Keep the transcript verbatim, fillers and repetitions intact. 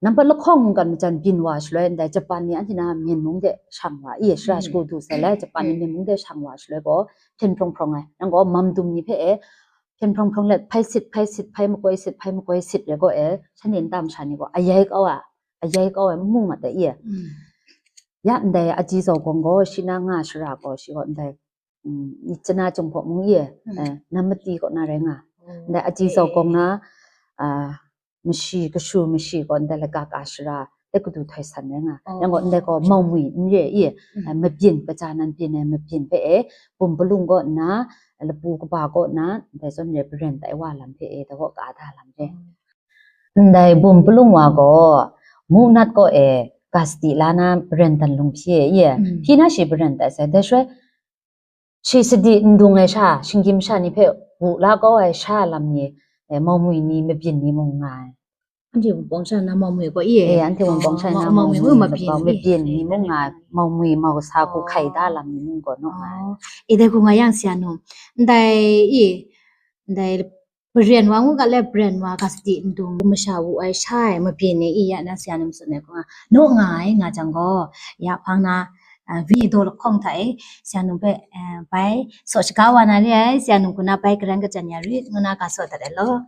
nampat lahkawng mungkan majan byin wa shaloi, ndai Japan ni anhte na Myen mung de shang wa, i, shara shagu du sai lai, Japan ni Myen mung de shang wa shaloi gaw, hpyen hprawng hprawng ai. Nang gaw mam dum ni hpe e, hpyen hprawng hprawng let, hpai sit, hpai sit, hpai makoi sit, hpai makoi sit re gaw e, shanhte nta masha ni gaw, ayai kau a, ayai kau ai, mung mat ai, i. Ya ndai aji zau gawng gaw, shi na nga shara gaw, shi gaw ndai, mm, Myitkyina Chyum Hpaw mung i, eh, Namati kaw na rai nga. Ndai aji zau gawng na, ah, mashi, kashu mashi gaw ndai lagak a shara de kadu htoi san rai nga. Yang gaw ndai gaw mau mwi n re i, eh, mabyin, kaja nan byin ai mabyin hpe e, bum palung kaw nna, lapu kaba kaw nna, ndai zawn re paren tai wa lam hpe e, da gaw ka da lam re. Ndai bum palung wa gaw, mu nat kaw e, ga sadi la na paren dan lung hpyi e, i e, hpyi na shi paren tai sai, dai shaloi, shi sadi ndung ai sha, shinggyim sha ni hpe wu la kau ai sha lam ni, eh, mau mwi ni, mabyin ni mung nga ai. Anhte wunpawng sha na mau mwi gaw i e? Eh, anhte wunpawng sha na mau mwi, mabyin ni mung nga ai, mau mwi, mau sa, hku hkai da lam ni mung gaw naw nga ai. E, dai hku nga yang, shanum, ndai i, ndai paren wa ngu ga let, paren wa ga sadi ndung masha wu ai sha ai mabyin ni i ya na, shanum tsun ai hku nga, naw nga ai nga jang gaw, ya hpang na, ah, vini daw lahkawng hta e, shanum hpe, eh, bai saw shaga wa na re ai, shanum hku na bai karan kajan ya rit, ngu na ga saw dat ai law.